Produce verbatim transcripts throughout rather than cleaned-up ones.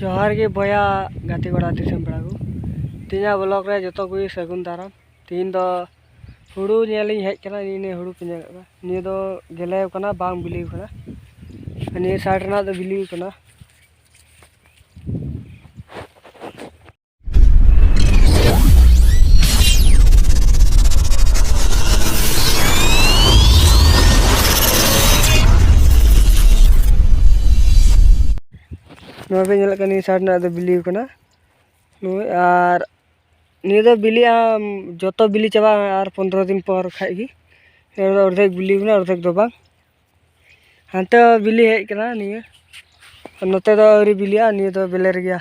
ᱡᱚᱦᱟᱨ ᱜᱮ ᱵᱚᱭᱦᱟ, ᱜᱟᱛᱮ ᱠᱚᱲᱟ, ᱫᱤᱥᱚᱢ ᱯᱮᱲᱟ ᱠᱚ᱾ ᱛᱮᱦᱮᱧᱟᱜ vlog ᱨᱮ ᱡᱚᱛᱚ ᱠᱚᱜᱮ ᱥᱟᱹᱜᱩᱱ ᱫᱟᱨᱟᱢ᱾ ᱛᱮᱦᱮᱧ ᱫᱚ ᱦᱩᱲᱩ ᱧᱮᱞ ᱤᱧ ᱦᱮᱡ ᱠᱟᱱᱟ᱾ ᱱᱤᱭᱟᱹ, ᱱᱤᱭᱟᱹ ᱦᱩᱲᱩ ᱯᱮ ᱧᱮᱞᱮᱫ ᱠᱟᱱᱟ, ᱱᱤᱭᱟᱹ ᱫᱚ ᱜᱮᱞᱮ ᱠᱟᱱᱟ, ᱵᱟᱝ ᱵᱤᱞᱤ ᱠᱟᱱᱟ᱾ ᱱᱤᱭᱟᱹ side ᱨᱮᱱᱟᱜ ᱫᱚ ᱵᱤᱞᱤ ᱠᱟᱱᱟ᱾ ᱱᱚᱣᱟ ᱯᱮ ᱧᱮᱞᱮᱫ ᱠᱟᱱᱟ, ᱱᱤᱭᱟᱹ side ᱨᱮᱱᱟᱜ ᱫᱚ ᱵᱤᱞᱤ ᱠᱟᱱᱟ᱾ ᱱᱩᱭ ᱟᱨ ᱱᱤᱭᱟᱹ ᱫᱚ ᱵᱤᱞᱤᱜᱼᱟ, ᱡᱚᱛᱚ ᱵᱤᱞᱤ ᱪᱟᱵᱟᱜᱼᱟ ᱟᱨ ᱯᱚᱱᱫᱽᱨᱚ ᱫᱤᱱ ᱯᱚᱨ ᱠᱷᱟᱡ ᱜᱮ᱾ ᱱᱤᱭᱟᱹ ᱫᱚ ᱚᱨᱫᱷᱮᱠ ᱵᱤᱞᱤ ᱠᱟᱱᱟ, ᱚᱨᱫᱷᱮᱠ ᱫᱚ ᱵᱟᱝ᱾ ᱦᱟᱱᱛᱮ ᱦᱚᱸ ᱵᱤᱞᱤ ᱦᱮᱡ ᱠᱟᱱᱟ ᱱᱤᱭᱟᱹ, ᱟᱨ ᱱᱚᱛᱮ ᱫᱚ ᱟᱹᱣᱨᱤ ᱵᱤᱞᱤᱜᱼᱟ, ᱱᱤᱭᱟᱹ ᱫᱚ ᱵᱮᱞᱮᱨ ᱜᱮᱭᱟ᱾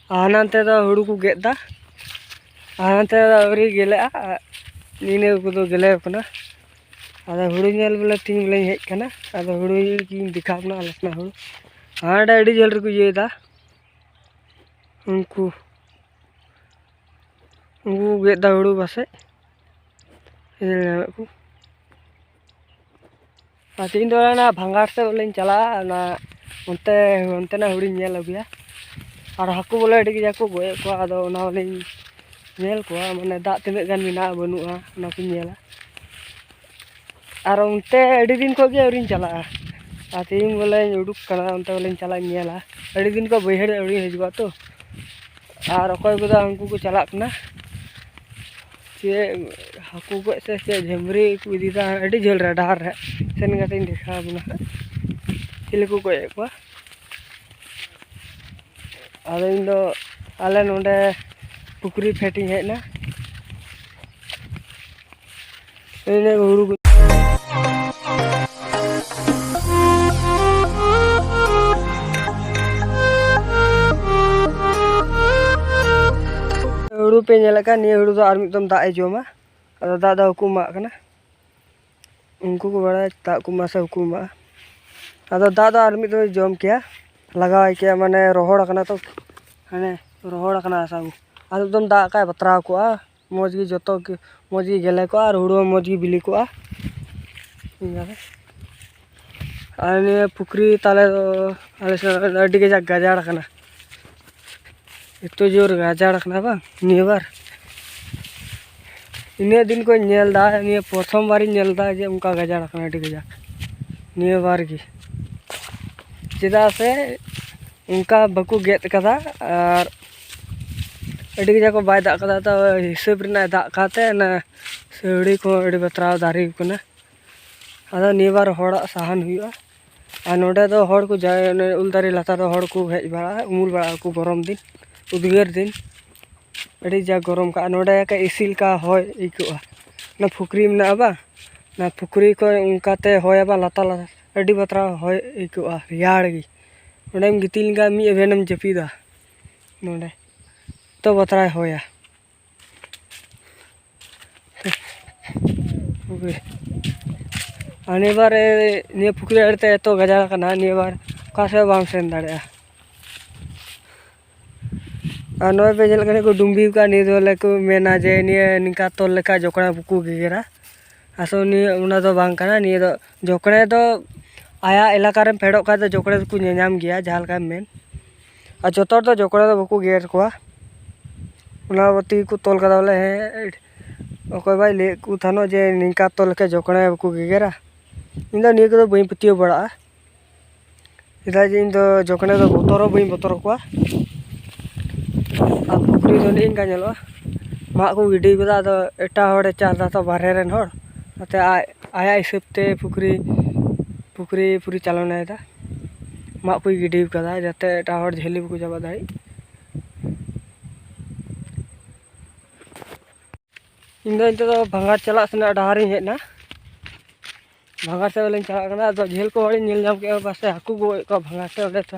ᱟᱨ ᱦᱟᱱᱛᱮ ᱫᱚ ᱦᱩᱲᱩ ᱠᱚ ᱜᱮᱫ ᱫᱟ, ᱟᱨ ᱦᱟᱱᱛᱮ ᱫᱚ ᱟᱹᱣᱨᱤ ᱜᱮᱞᱮᱜᱼᱟ᱾ ᱱᱤᱭᱟᱹ ᱠᱚᱫᱚ ᱜᱮᱞᱮ ᱠᱟᱱᱟ᱾ ᱟᱫᱚ ᱦᱩᱲᱩ ᱧᱮᱞ ᱵᱚᱞᱮ ᱛᱤᱦᱤᱧ ᱵᱚᱞᱮᱧ ᱦᱮᱡ ᱠᱟᱱᱟ᱾ ᱟᱫᱚ ᱦᱩᱲᱩ ᱜᱤᱧ ᱫᱮᱠᱷᱟᱣ ᱟᱵᱚᱱᱟ ᱟᱞᱮ ᱥᱮᱱᱟᱜ ᱦᱩᱲᱩ᱾ ᱦᱟᱸᱰᱮ ᱟᱹᱰᱤ ᱡᱷᱟᱹᱞ ᱨᱮᱠᱚ ᱤᱭᱟᱹᱭᱮᱫᱟ᱾ ᱩᱱᱠᱩ, ᱩᱱᱠᱩ ᱠᱚ ᱜᱮᱫ ᱮᱫᱟ ᱦᱩᱲᱩ ᱯᱟᱥᱮᱡ᱾ ᱧᱮᱞ ᱧᱟᱢᱮᱫ ᱠᱚ᱾ ᱟᱨ ᱛᱮᱦᱮᱧ ᱫᱚ ᱚᱱᱟ ᱵᱷᱟᱸᱜᱟᱲ ᱥᱮᱫ ᱵᱚᱞᱮᱧ ᱪᱟᱞᱟᱜᱼᱟ, ᱚᱱᱟ ᱚᱱᱛᱮ, ᱚᱱᱛᱮᱱᱟᱜ ᱦᱩᱲᱩᱧ ᱧᱮᱞ ᱟᱹᱜᱩᱭᱟ᱾ ᱟᱨ ᱦᱟᱹᱠᱩ ᱵᱚᱞᱮ ᱟᱹᱰᱤ ᱠᱟᱡᱟᱠ ᱠᱚ ᱜᱚᱡᱮᱫ ᱠᱚᱣᱟ, ᱟᱫᱚ ᱚᱱᱟ ᱵᱚᱞᱮᱧ ᱧᱮᱞ ᱠᱚᱣᱟ, ᱢᱟᱱᱮ ᱫᱟᱜ ᱛᱤᱱᱟᱹᱜ ᱜᱟᱱ ᱢᱮᱱᱟᱜᱼᱟ ᱵᱟᱹᱱᱩᱜᱼᱟ, ᱚᱱᱟ ᱠᱚᱧ ᱧᱮᱞᱟ᱾ ᱟᱨ ᱚᱱᱛᱮ ᱟᱹᱰᱤ ᱫᱤᱱ ᱠᱷᱚᱱ ᱜᱮ ᱟᱹᱣᱨᱤᱧ ᱪᱟᱞᱟᱜᱼᱟ, ᱟᱨ ᱛᱮᱦᱮᱧ ᱵᱚᱞᱮᱧ ᱩᱰᱩᱠ ᱠᱟᱱᱟ, ᱚᱱᱛᱮ ᱵᱚᱞᱮᱧ ᱪᱟᱞᱟᱜ ᱤᱧ ᱧᱮᱞᱟ᱾ ᱟᱹᱰᱤ ᱫᱤᱱ ᱠᱷᱚᱱ ᱵᱟᱹᱭᱦᱟᱹᱲ ᱟᱹᱣᱨᱤᱧ ᱦᱤᱡᱩᱜᱼᱟ ᱛᱚ᱾ ᱟᱨ ᱚᱠᱚᱭ ᱠᱚᱫᱚ ᱩᱱᱠᱩ ᱠᱚ ᱪᱟᱞᱟᱜ ᱠᱟᱱᱟ ᱪᱮᱫ ᱦᱟᱹᱠᱩ ᱜᱚᱡ ᱥᱮ ᱪᱮᱫ ᱡᱷᱟᱹᱢᱨᱤ ᱠᱚ ᱤᱫᱤᱭᱮᱫᱟ ᱟᱹᱰᱤ ᱡᱷᱟᱹᱞ ᱨᱮ ᱰᱟᱦᱟᱨ ᱨᱮ, ᱥᱮᱱ ᱠᱟᱛᱮᱧ ᱫᱮᱠᱷᱟᱣ ᱟᱵᱚᱱᱟ ᱦᱟᱸᱜ ᱪᱤᱞᱤ ᱠᱚ ᱜᱚᱡ ᱮᱫ ᱠᱚᱣᱟ᱾ ᱟᱫᱚ ᱤᱧ ᱫᱚ ᱟᱞᱮ ᱱᱚᱰᱮ ᱯᱩᱠᱷᱨᱤ ᱯᱷᱮᱰ ᱤᱧ ᱦᱮᱡ ᱮᱱᱟ᱾ ᱮᱱᱮ ᱦᱩᱲᱩ ᱠᱚ᱾ ᱦᱩᱲᱩ ᱯᱮ ᱧᱮᱞᱮᱫ ᱠᱟᱱ, ᱱᱤᱭᱟᱹ ᱦᱩᱲᱩ ᱫᱚ ᱟᱨ ᱢᱤᱫ ᱫᱚᱢ ᱫᱟᱜ ᱮ ᱡᱚᱢᱟ᱾ ᱟᱫᱚ ᱫᱟᱜ ᱫᱚ ᱵᱟᱠᱚ ᱮᱢᱟᱜ ᱠᱟᱱᱟ᱾ ᱩᱱᱠᱩ ᱠᱚ ᱵᱟᱲᱟᱭᱟ ᱫᱟᱜ ᱠᱚ ᱮᱢᱟ ᱥᱮ ᱵᱟᱠᱚ ᱮᱢᱟᱜᱼᱟ᱾ ᱟᱫᱚ ᱫᱟᱜ ᱫᱚ ᱟᱨ ᱢᱤᱫ ᱫᱚᱢ ᱡᱚᱢ ᱠᱮᱭᱟ, ᱞᱟᱜᱟᱣᱟᱭ ᱠᱮᱭᱟ, ᱢᱟᱱᱮ ᱨᱚᱦᱚᱲ ᱟᱠᱟᱱᱟ ᱛᱚ, ᱦᱟᱱᱮ ᱨᱚᱦᱚᱲ ᱟᱠᱟᱱᱟ ᱦᱟᱥᱟ ᱠᱚ᱾ ᱟᱨ ᱢᱤᱫ ᱫᱚᱢ ᱫᱟᱜ ᱠᱟᱜ ᱵᱟᱛᱨᱟᱣ ᱠᱚᱜᱼᱟ, ᱢᱚᱡᱽ ᱜᱮ ᱡᱚᱛᱚ ᱜᱮ, ᱢᱚᱡᱽ ᱜᱮ ᱜᱮᱞᱮ ᱠᱚᱜᱼᱟ ᱟᱨ ᱦᱩᱲᱩ ᱦᱚᱸ ᱢᱚᱡᱽ ᱜᱮ ᱵᱤᱞᱤ ᱠᱚᱜᱼᱟ᱾ ᱤᱱᱠᱟᱹ ᱜᱮ᱾ ᱟᱨ ᱱᱤᱭᱟᱹ ᱯᱩᱠᱷᱨᱤ ᱛᱟᱞᱮ ᱫᱚ ᱟᱞᱮ ᱥᱮᱫ ᱫᱚ ᱟᱹᱰᱤ ᱠᱟᱡᱟᱠ ᱜᱟᱡᱟᱲ ᱟᱠᱟᱱᱟ᱾ ᱮᱛᱚ ᱡᱳᱨ ᱜᱟᱡᱟᱲ ᱠᱟᱱᱟ ᱵᱟᱝ ᱱᱤᱭᱟᱹ ᱵᱟᱨ᱾ ᱤᱱᱟᱹᱜ ᱫᱤᱱ ᱠᱷᱚᱱ ᱧᱮᱞ ᱮᱫᱟ, ᱱᱤᱭᱟᱹ ᱯᱨᱚᱛᱷᱚᱢ ᱵᱟᱨᱤᱧ ᱧᱮᱞ ᱮᱫᱟ ᱡᱮ ᱚᱱᱠᱟ ᱜᱟᱡᱟᱲ ᱠᱟᱱᱟ ᱟᱹᱰᱤ ᱠᱟᱡᱟᱠ ᱱᱤᱭᱟᱹ ᱵᱟᱨ ᱜᱮ᱾ ᱪᱮᱫᱟᱜ ᱥᱮ ᱚᱱᱠᱟ ᱵᱟᱠᱚ ᱜᱮᱫ ᱠᱟᱫᱟ, ᱟᱨ ᱟᱹᱰᱤ ᱠᱟᱡᱟᱠ ᱠᱚ ᱵᱟᱭ ᱫᱟᱜ ᱠᱟᱫᱟ, ᱛᱚ ᱦᱤᱥᱟᱹᱵ ᱨᱮᱱᱟᱜ ᱫᱟᱜ ᱠᱟᱛᱮ ᱚᱱᱟ ᱥᱟᱹᱣᱲᱤ ᱠᱚ ᱟᱹᱰᱤ ᱵᱟᱛᱨᱟᱣ ᱫᱟᱨᱮ ᱠᱟᱱᱟ᱾ ᱟᱫᱚ ᱱᱤᱭᱟᱹ ᱵᱟᱨ ᱦᱚᱲᱟᱜ ᱥᱟᱦᱟᱱ ᱦᱩᱭᱩᱜᱼᱟ᱾ ᱟᱨ ᱱᱚᱰᱮ ᱫᱚ ᱦᱚᱲ ᱠᱚ ᱡᱟ-, ᱚᱱᱮ ᱩᱞ ᱫᱟᱨᱮ ᱞᱟᱛᱟᱨ ᱨᱮ ᱦᱚᱲ ᱠᱚ ᱦᱮᱡ ᱵᱟᱲᱟᱜᱼᱟ, ᱩᱢᱩᱞ ᱵᱟᱲᱟᱜ ᱟᱠᱚ ᱜᱚᱨᱚᱢ ᱫᱤᱱ, ᱩᱫᱽᱜᱟᱹᱨ ᱫᱤᱱ᱾ ᱟᱹᱰᱤ ᱡᱟ ᱜᱚᱨᱚᱢ ᱠᱟᱜᱼᱟ᱾ ᱱᱚᱰᱮ ᱮᱥᱤ ᱞᱮᱠᱟ ᱦᱚᱭ ᱟᱹᱭᱠᱟᱹᱜᱼᱟ᱾ ᱚᱱᱟ ᱯᱩᱠᱷᱨᱤ ᱢᱮᱱᱟᱜᱼᱟ ᱵᱟᱝ, ᱚᱱᱟ ᱯᱩᱠᱷᱨᱤ ᱠᱚ ᱚᱱᱠᱟᱛᱮ ᱦᱚᱭᱟ ᱵᱟᱝ, ᱞᱟᱛᱟᱨ ᱞᱟᱛᱟᱨ ᱟᱹᱰᱤ ᱵᱟᱛᱨᱟᱣ ᱦᱚᱭ ᱟᱹᱭᱠᱟᱹᱜᱼᱟ, ᱨᱮᱭᱟᱲ ᱜᱮ᱾ ᱚᱸᱰᱮᱢ ᱜᱤᱛᱤᱡ ᱞᱮᱱᱠᱷᱟᱱ ᱢᱤᱫ ᱮᱵᱷᱮᱱᱮᱢ ᱡᱟᱹᱯᱤᱫᱟ᱾ ᱱᱚᱰᱮ ᱛᱚ ᱵᱟᱛᱨᱟᱭ ᱦᱚᱭᱟ᱾ ᱟᱨ ᱱᱤᱭᱟᱹ ᱵᱟᱨ, ᱮ, ᱱᱤᱭᱟᱹ ᱯᱩᱠᱷᱨᱤ ᱟᱲᱮᱛᱮ ᱮᱛᱚ ᱜᱟᱡᱟᱲ ᱠᱟᱱᱟ, ᱱᱤᱭᱟᱹ ᱵᱟᱨ ᱚᱠᱟ ᱥᱮᱫ ᱵᱟᱢ ᱥᱮᱱ ᱫᱟᱲᱮᱭᱟᱜᱼᱟ᱾ ᱟᱨ ᱱᱚᱜᱼᱚᱭ ᱯᱮ ᱧᱮᱞ ᱠᱟᱱᱟ ᱠᱚ ᱰᱩᱢᱵᱤ ᱠᱟᱜᱼᱟ, ᱱᱤᱭᱟᱹ ᱫᱚ ᱵᱚᱞᱮ ᱠᱚ ᱢᱮᱱᱟ ᱡᱮ ᱱᱤᱭᱟᱹ ᱱᱤᱝᱠᱟ ᱛᱚᱞ ᱞᱮᱠᱟ ᱡᱚᱠᱲᱟ ᱵᱟᱠᱚ ᱜᱮᱜᱮᱨᱟ᱾ ᱟᱥᱚᱞ ᱱᱤᱭᱟᱹ ᱚᱱᱟ ᱫᱚ ᱵᱟᱝ ᱠᱟᱱᱟ᱾ ᱱᱤᱭᱟᱹ ᱫᱚ ᱡᱚᱠᱲᱮ ᱫᱚ ᱟᱭᱟᱜ ᱮᱞᱟᱠᱟ ᱨᱮᱢ ᱯᱷᱮᱰᱚᱜ ᱠᱷᱟᱡ ᱫᱚ ᱡᱚᱠᱲᱮ ᱫᱚᱠᱚ ᱧᱮᱧᱟᱢ ᱜᱮᱭᱟ, ᱡᱟᱦᱟᱸ ᱞᱮᱠᱟᱢ ᱢᱮᱱ᱾ ᱟᱨ ᱡᱚᱛᱚ ᱦᱚᱲ ᱫᱚ ᱡᱚᱠᱲᱮ ᱫᱚ ᱵᱟᱠᱚ ᱜᱮᱜᱮᱨ ᱠᱚᱣᱟ᱾ ᱚᱱᱟ ᱛᱮᱜᱮ ᱠᱚ ᱛᱚᱞ ᱠᱟᱫᱟ ᱵᱚᱞᱮ, ᱦᱮᱸ, ᱚᱠᱚᱭ ᱵᱟᱭ ᱞᱟᱹᱭᱮᱫ ᱠᱚ ᱛᱟᱦᱮᱱᱚᱜ ᱡᱮ ᱱᱤᱝᱠᱟ ᱛᱚᱞ ᱞᱮᱠᱷᱟᱡ ᱡᱚᱠᱲᱮ ᱵᱟᱠᱚ ᱜᱮᱜᱮᱨᱟ᱾ ᱤᱧ ᱫᱚ ᱱᱤᱭᱟᱹ ᱠᱚᱫᱚ ᱵᱟᱹᱧ ᱯᱟᱹᱛᱭᱟᱹᱣ ᱵᱟᱲᱟᱜᱼᱟ᱾ ᱪᱮᱫᱟᱜ ᱡᱮ ᱤᱧ ᱫᱚ ᱡᱚᱠᱲᱮ ᱫᱚ ᱵᱚᱛᱚᱨ ᱦᱚᱸ ᱵᱟᱹᱧ ᱵᱚᱛᱚᱨ ᱟᱠᱚᱣᱟ᱾ ᱟᱨ ᱯᱩᱠᱷᱨᱤ ᱫᱚ ᱱᱤᱝᱠᱟ ᱧᱮᱞᱚᱜᱼᱟ, ᱢᱟᱜ ᱠᱚ ᱜᱤᱰᱤ ᱠᱟᱫᱟ᱾ ᱟᱫᱚ ᱮᱴᱟᱜ ᱦᱚᱲᱮ ᱪᱟᱥ ᱫᱟ ᱛᱚ, ᱵᱟᱨᱦᱮ ᱨᱮᱱ ᱦᱚᱲ, ᱚᱱᱟᱛᱮ ᱟᱡ, ᱟᱭᱟᱜ ᱦᱤᱥᱟᱹᱵ ᱛᱮ ᱯᱩᱠᱷᱨᱤ, ᱯᱩᱠᱷᱨᱤ ᱯᱚᱨᱤᱪᱟᱞᱚᱱᱟᱭᱮᱫᱟ᱾ ᱢᱟᱜ ᱠᱚᱭ ᱜᱤᱰᱤ ᱠᱟᱫᱟ ᱡᱟᱛᱮ ᱮᱴᱟᱜ ᱦᱚᱲ ᱡᱷᱟᱹᱞᱤ ᱵᱟᱠᱚ ᱪᱟᱵᱟ ᱫᱟᱲᱮᱜ᱾ ᱤᱧ ᱫᱚ ᱱᱤᱛᱚᱜ ᱫᱚ ᱵᱷᱟᱸᱜᱟᱲ ᱪᱟᱞᱟᱜ ᱥᱮᱱᱟᱜ ᱰᱟᱦᱟᱨᱤᱧ ᱦᱮᱡ ᱮᱱᱟ᱾ ᱵᱷᱟᱸᱜᱟᱲ ᱥᱮᱫ ᱵᱚᱞᱮᱧ ᱪᱟᱞᱟᱜ ᱠᱟᱱᱟ᱾ ᱟᱫᱚ ᱡᱷᱟᱹᱞ ᱠᱚ ᱦᱚᱲᱤᱧ ᱧᱮᱞ ᱧᱟᱢ ᱠᱮᱫᱼᱟ, ᱯᱟᱥᱮ ᱦᱟᱹᱠᱩ ᱠᱚ ᱜᱚᱡ ᱠᱚᱣᱟ ᱵᱷᱟᱸᱜᱟᱲ ᱥᱮᱫ᱾ ᱚᱸᱰᱮ ᱛᱚ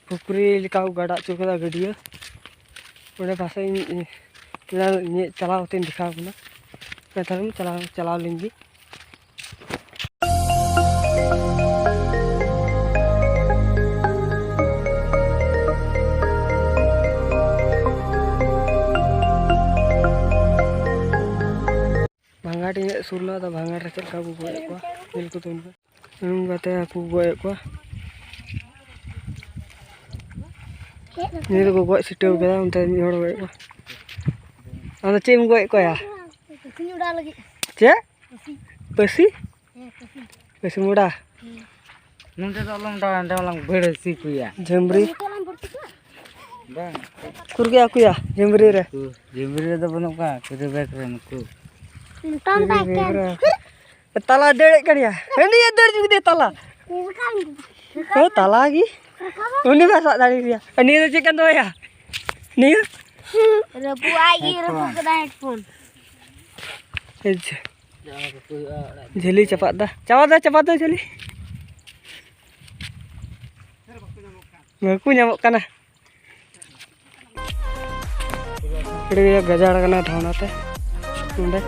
ᱯᱩᱠᱷᱨᱤ ᱞᱮᱠᱟ ᱠᱚ ᱜᱟᱰᱟ ᱦᱚᱪᱚ ᱠᱟᱫᱟ, ᱜᱟᱹᱰᱭᱟᱹ᱾ ᱚᱸᱰᱮ ᱯᱟᱥᱮ ᱤᱧ, ᱤᱧ ᱪᱟᱞᱟᱣ ᱠᱟᱛᱮᱧ ᱫᱮᱠᱷᱟᱣ ᱠᱟᱱᱟ᱾ ᱮᱱᱠᱷᱟᱱ ᱪᱟᱞᱟᱣ, ᱪᱟᱞᱟᱣ ᱞᱮᱱ ᱜᱮ᱾ ᱵᱷᱟᱸᱜᱟᱲ ᱤᱧ ᱦᱮᱡ ᱥᱩᱨ ᱱᱟ, ᱟᱫᱚ ᱵᱷᱟᱸᱜᱟᱲ ᱨᱮ ᱪᱮᱫ ᱞᱮᱠᱟ ᱠᱚ ᱜᱚᱡ ᱮᱫ ᱠᱚᱣᱟ, ᱧᱮᱞ ᱠᱚ ᱛᱟᱵᱚᱱ ᱯᱮ᱾ ᱱᱚᱝᱠᱟᱛᱮ ᱦᱟᱹᱠᱩ ᱠᱚ ᱜᱚᱡ ᱮᱫ ᱠᱚᱣᱟ᱾ ᱱᱤᱭᱟᱹ ᱫᱚᱠᱚ ᱜᱚᱡ ᱥᱤᱴᱟᱹᱣ ᱠᱟᱫᱟ, ᱚᱱᱛᱮ ᱢᱤᱫ ᱦᱚᱲ ᱜᱚᱡ ᱠᱚ᱾ ᱟᱫᱚ ᱪᱮᱫ ᱮᱢ ᱜᱚᱡ ᱠᱚᱭᱟ? ᱯᱟᱹᱥᱤᱧ ᱚᱰᱟᱣ ᱞᱟᱹᱜᱤᱫ᱾ ᱪᱮᱫ? ᱯᱟᱹᱥᱤ᱾ ᱯᱟᱹᱥᱤ? ᱦᱮᱸ, ᱯᱟᱹᱥᱤ᱾ ᱯᱟᱹᱥᱤᱢ ᱚᱰᱟ? ᱦᱮᱸ᱾ ᱱᱚᱸᱰᱮ ᱫᱚ ᱟᱞᱚᱢ ᱚᱰᱟᱣᱟ, ᱚᱸᱰᱮ ᱢᱟᱞᱟᱝ ᱵᱷᱤᱲ ᱦᱚᱪᱚ ᱠᱚᱭᱟ᱾ ᱡᱷᱟᱹᱢᱵᱽᱨᱤ? ᱱᱤᱛᱚᱜ ᱞᱟᱝ ᱵᱷᱚᱨᱛᱤ ᱠᱚᱣᱟ? ᱵᱟᱝ᱾ ᱩᱠᱩᱨ ᱜᱮᱭᱟ ᱠᱚᱭᱟ ᱡᱷᱟᱹᱢᱵᱽᱨᱤ ᱨᱮ? ᱩᱠᱩᱨ? ᱡᱷᱟᱹᱢᱵᱽᱨᱤ ᱨᱮᱫᱚ ᱵᱟᱹᱱᱩᱜ ᱠᱚᱣᱟ, ᱠᱤᱱᱛᱩ ᱵᱮᱜᱽ ᱨᱮ ᱱᱩᱠᱩ᱾ ᱱᱤᱛᱚᱝ ᱫᱚ ᱵᱮᱜᱽ ᱨᱮ᱾ ᱛᱟᱞᱟ ᱫᱟᱹᱲᱮᱫ ᱠᱟᱱ ᱜᱮᱭᱟ᱾ ᱦᱟᱹᱱᱤᱭ ᱫᱟᱹᱲ ᱦᱚᱪᱚ ᱠᱮᱫᱮᱭᱟ ᱛᱟᱞᱟ᱾ ᱦᱮᱸ, ᱛᱟᱞᱟ ᱜᱮ᱾ ᱩᱱᱤ ᱵᱟᱭ ᱥᱟᱵ ᱫᱟᱲᱮ ᱠᱮᱫᱮᱭᱟ᱾ ᱟᱨ ᱱᱤᱭᱟᱹ ᱫᱚ ᱪᱮᱫ ᱠᱟᱱ ᱛᱟᱭᱟ? ᱱᱤᱭᱟᱹ? ᱨᱟᱹᱯᱩᱫ, ᱟᱡ ᱜᱮ ᱨᱟᱹᱯᱩᱫ ᱠᱟᱫᱟᱭ ᱦᱮᱰᱯᱷᱳᱱ᱾ ᱟᱪᱪᱷᱟ᱾ ᱡᱷᱟᱹᱞᱤ ᱪᱟᱯᱟᱫ ᱫᱟ᱾ ᱪᱟᱯᱟᱫ ᱫᱟ, ᱪᱟᱯᱟᱫ ᱫᱟ ᱡᱷᱟᱹᱞᱤ᱾ ᱵᱟᱠᱚ ᱧᱟᱢᱚᱜ ᱠᱟᱱᱟ᱾ ᱟᱹᱰᱤ ᱠᱟᱡᱟᱠ ᱜᱟᱡᱟᱲ ᱠᱟᱱᱟ ᱛᱚ, ᱚᱱᱟᱛᱮ ᱱᱚᱰᱮ᱾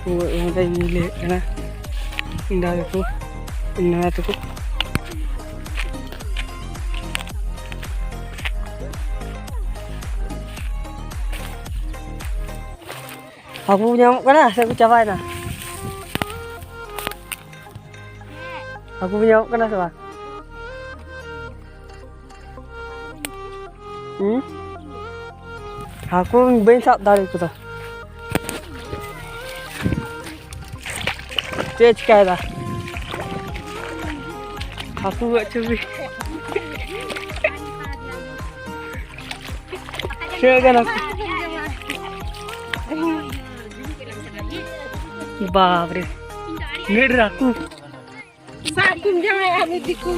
ᱚᱸᱰᱮ ᱤᱧ ᱞᱟᱹᱭᱮᱫ ᱠᱟᱱᱟ, ᱤᱧ ᱫᱟᱫᱟ ᱛᱟᱠᱚ, ᱤᱧ ᱱᱟᱱᱟ ᱛᱟᱠᱚ᱾ ᱦᱟᱹᱠᱩ ᱠᱚ ᱧᱟᱢᱚᱜ ᱠᱟᱱᱟ ᱥᱮ ᱠᱚ ᱪᱟᱵᱟᱭᱮᱱᱟ? ᱦᱟᱹᱠᱩ ᱠᱚ ᱧᱟᱢᱚᱜ ᱠᱟᱱᱟ ᱥᱮ ᱵᱟᱝ? ᱦᱩᱸ? ᱦᱟᱹᱠᱩ ᱵᱟᱹᱧ ᱥᱟᱵ ᱫᱟᱲᱮ ᱠᱚᱫᱟ᱾ ᱪᱮᱫ ᱮ ᱪᱤᱠᱟᱭᱮᱫᱟ? ᱦᱟᱹᱠᱩ ᱜᱚᱡ ᱪᱷᱚᱵᱤ᱾ ᱪᱮᱫ ᱠᱟᱱᱟ? ᱵᱟᱯ ᱨᱮ, ᱱᱮᱴ ᱨᱮ ᱦᱟᱹᱠᱩ᱾ ᱥᱟᱵ ᱠᱚᱢ ᱡᱟᱶᱟᱭ ᱟᱨ ᱩᱱᱤ ᱫᱤᱠᱩ᱾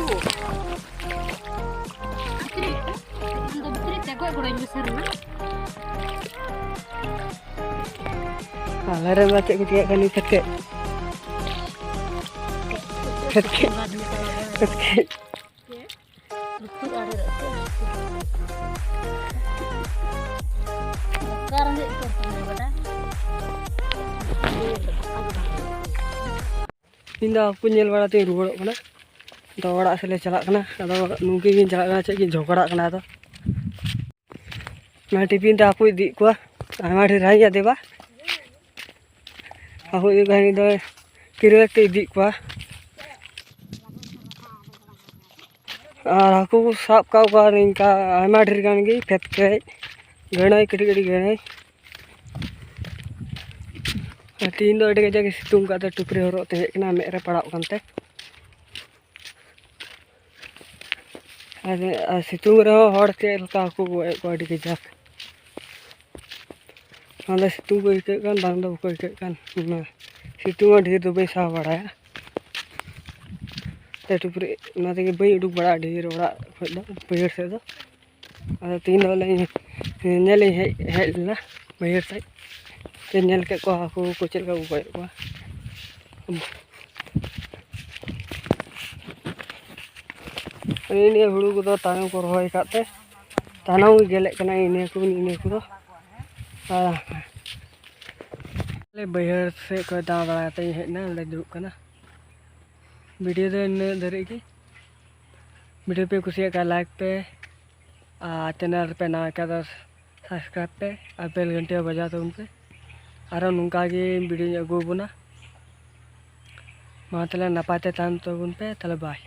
ᱟᱞᱮ ᱨᱮᱱ ᱫᱚ ᱪᱮᱫ ᱠᱚ ᱪᱤᱠᱟᱹᱜ ᱠᱟᱱᱟ ᱱᱤᱛ ᱠᱟᱛᱮ? ᱠᱟᱹᱴᱠᱤᱡ, ᱠᱟᱹᱴᱠᱤᱡ᱾ ᱤᱧ ᱫᱚ ᱦᱟᱹᱠᱩ ᱧᱮᱞ ᱵᱟᱲᱟ ᱛᱮᱧ ᱨᱩᱣᱟᱹᱲᱚᱜ ᱠᱟᱱᱟ᱾ ᱟᱫᱚ ᱚᱲᱟᱜ ᱥᱮᱫ ᱞᱮ ᱪᱟᱞᱟᱜ ᱠᱟᱱᱟ᱾ ᱟᱫᱚ ᱱᱩᱠᱤᱱ ᱠᱤᱱ ᱪᱟᱞᱟᱜ ᱠᱟᱱᱟ, ᱪᱮᱫ ᱠᱤᱱ ᱡᱷᱚᱜᱽᱲᱟᱜ ᱠᱟᱱᱟ᱾ ᱟᱫᱚ ᱚᱱᱟ ᱴᱤᱯᱤᱱ ᱛᱮ ᱦᱟᱹᱠᱩ ᱤᱫᱤᱭᱮᱫ ᱠᱚᱣᱟ᱾ ᱟᱭᱢᱟ ᱰᱷᱮᱨ ᱦᱟᱭ ᱭᱟ ᱫᱮᱵᱟ᱾ ᱦᱟᱹᱠᱩ ᱤᱫᱤ ᱠᱚ ᱦᱟᱹᱱᱤ ᱫᱚᱭ ᱠᱤᱨᱤᱧ ᱠᱟᱛᱮ ᱤᱫᱤᱭᱮᱫ ᱠᱚᱣᱟ᱾ ᱟᱨ ᱦᱟᱹᱠᱩ ᱠᱚ ᱥᱟᱵ ᱠᱟᱜ ᱠᱚᱣᱟ ᱱᱤᱝᱠᱟ ᱟᱭᱢᱟ ᱰᱷᱮᱨ ᱜᱟᱱ ᱜᱮ, ᱠᱷᱮᱛ ᱠᱷᱚᱡ ᱜᱟᱹᱲᱟᱹᱭ, ᱠᱟᱹᱴᱤᱡ ᱠᱟᱹᱴᱤᱡ ᱜᱟᱹᱲᱟᱹᱭ᱾ ᱟᱨ ᱛᱤᱦᱤᱧ ᱫᱚ ᱟᱹᱰᱤ ᱠᱟᱡᱟᱠ ᱮ ᱥᱤᱛᱩᱝ ᱠᱟᱜ ᱛᱮ ᱴᱩᱯᱨᱤ ᱦᱚᱨᱚᱜ ᱛᱮ ᱦᱮᱡ ᱠᱟᱱᱟ, ᱢᱮᱫ ᱨᱮ ᱯᱟᱲᱟᱜ ᱠᱟᱱ ᱛᱮ᱾ ᱟᱨ, ᱟᱨ ᱥᱤᱛᱩᱝ ᱨᱮᱦᱚᱸ ᱦᱚᱲ ᱪᱮᱫ ᱞᱮᱠᱟ ᱦᱟᱹᱠᱩ ᱠᱚ ᱜᱚᱡ ᱮᱫ ᱠᱚᱣᱟ ᱟᱹᱰᱤ ᱠᱟᱡᱟᱠ᱾ ᱵᱟᱝ ᱫᱚ ᱥᱤᱛᱩᱝ ᱠᱚ ᱟᱹᱭᱠᱟᱹᱜ ᱠᱟᱱ, ᱵᱟᱝ ᱫᱚ ᱵᱟᱠᱚ ᱟᱹᱭᱠᱟᱹᱜ ᱠᱟᱱ᱾ ᱚᱱᱟ ᱥᱤᱛᱩᱝ ᱦᱚᱸ ᱰᱷᱮᱨ ᱫᱚ ᱵᱟᱹᱧ ᱥᱟᱦᱟᱣ ᱵᱟᱲᱟᱭᱟ᱾ ᱛᱮ ᱴᱩᱯᱨᱤ, ᱚᱱᱟ ᱛᱮᱜᱮ ᱵᱟᱹᱧ ᱩᱰᱩᱠ ᱵᱟᱲᱟᱜᱼᱟ ᱰᱷᱮᱨ ᱚᱲᱟᱜ ᱠᱷᱚᱡ ᱫᱚ, ᱵᱟᱹᱭᱦᱟᱹᱲ ᱥᱮᱫ ᱫᱚ᱾ ᱟᱫᱚ ᱛᱤᱦᱤᱧ ᱫᱚ ᱵᱚᱞᱮ ᱧᱮᱞ ᱤᱧ ᱦᱮᱡ, ᱦᱮᱡ ᱞᱮᱱᱟ ᱵᱟᱹᱭᱦᱟᱹᱲ ᱥᱮᱫ᱾ ᱛᱮ ᱧᱮᱞ ᱠᱮᱫ ᱠᱚᱣᱟ ᱦᱟᱹᱠᱩ ᱠᱚ ᱪᱮᱫ ᱞᱮᱠᱟ ᱠᱚ ᱜᱚᱡ ᱮᱫ ᱠᱚᱣᱟ᱾ ᱱᱤᱭᱟᱹ ᱱᱤᱭᱟᱹ ᱦᱩᱲᱩ ᱠᱚᱫᱚ ᱛᱟᱭᱱᱚᱢ ᱠᱚ ᱨᱚᱦᱚᱭ ᱟᱠᱟᱫ ᱛᱮ ᱛᱟᱭᱱᱚᱢ ᱜᱮ ᱜᱮᱞᱮᱜ ᱠᱟᱱᱟ ᱤᱱᱟᱹ ᱠᱚ, ᱤᱱᱟᱹ ᱠᱚᱫᱚ᱾ ᱟᱨ ᱟᱞᱮ ᱵᱟᱹᱭᱦᱟᱹᱲ ᱥᱮᱫ ᱠᱷᱚᱱ ᱫᱟᱬᱟ ᱫᱟᱬᱟ ᱛᱮᱧ ᱦᱮᱡ ᱮᱱᱟ, ᱱᱚᱸᱰᱮ ᱫᱩᱲᱩᱵ ᱠᱟᱱᱟ᱾ ᱵᱷᱤᱰᱤᱭᱳ ᱫᱚ ᱤᱱᱟᱹᱜ ᱫᱷᱟᱹᱨᱤᱡ ᱜᱮ᱾ ᱵᱷᱤᱰᱤᱭᱳ ᱯᱮ ᱠᱩᱥᱤᱭᱟᱜ ᱠᱷᱟᱱ ᱞᱟᱭᱤᱠ ᱯᱮ, ᱟᱨ ᱪᱮᱱᱮᱞ ᱨᱮᱯᱮ ᱱᱟᱣᱟ ᱠᱷᱟᱱ ᱫᱚ ᱥᱟᱵᱥᱠᱨᱟᱭᱤᱵᱽ ᱯᱮ ᱟᱨ ᱵᱮᱞ ᱜᱷᱟᱱᱴᱤ ᱦᱚᱸ ᱵᱟᱡᱟᱣ ᱛᱟᱵᱚᱱ ᱯᱮ᱾ ᱟᱨᱚ ᱱᱚᱝᱠᱟ ᱜᱮ ᱵᱷᱤᱰᱤᱭᱳᱧ ᱟᱹᱜᱩ ᱟᱵᱚᱱᱟ᱾ ᱢᱟ ᱛᱟᱦᱚᱞᱮ ᱱᱟᱯᱟᱭ ᱛᱮ ᱛᱟᱦᱮᱱ ᱛᱟᱵᱚᱱ ᱯᱮ, ᱛᱟᱦᱚᱞᱮ ᱵᱟᱭ᱾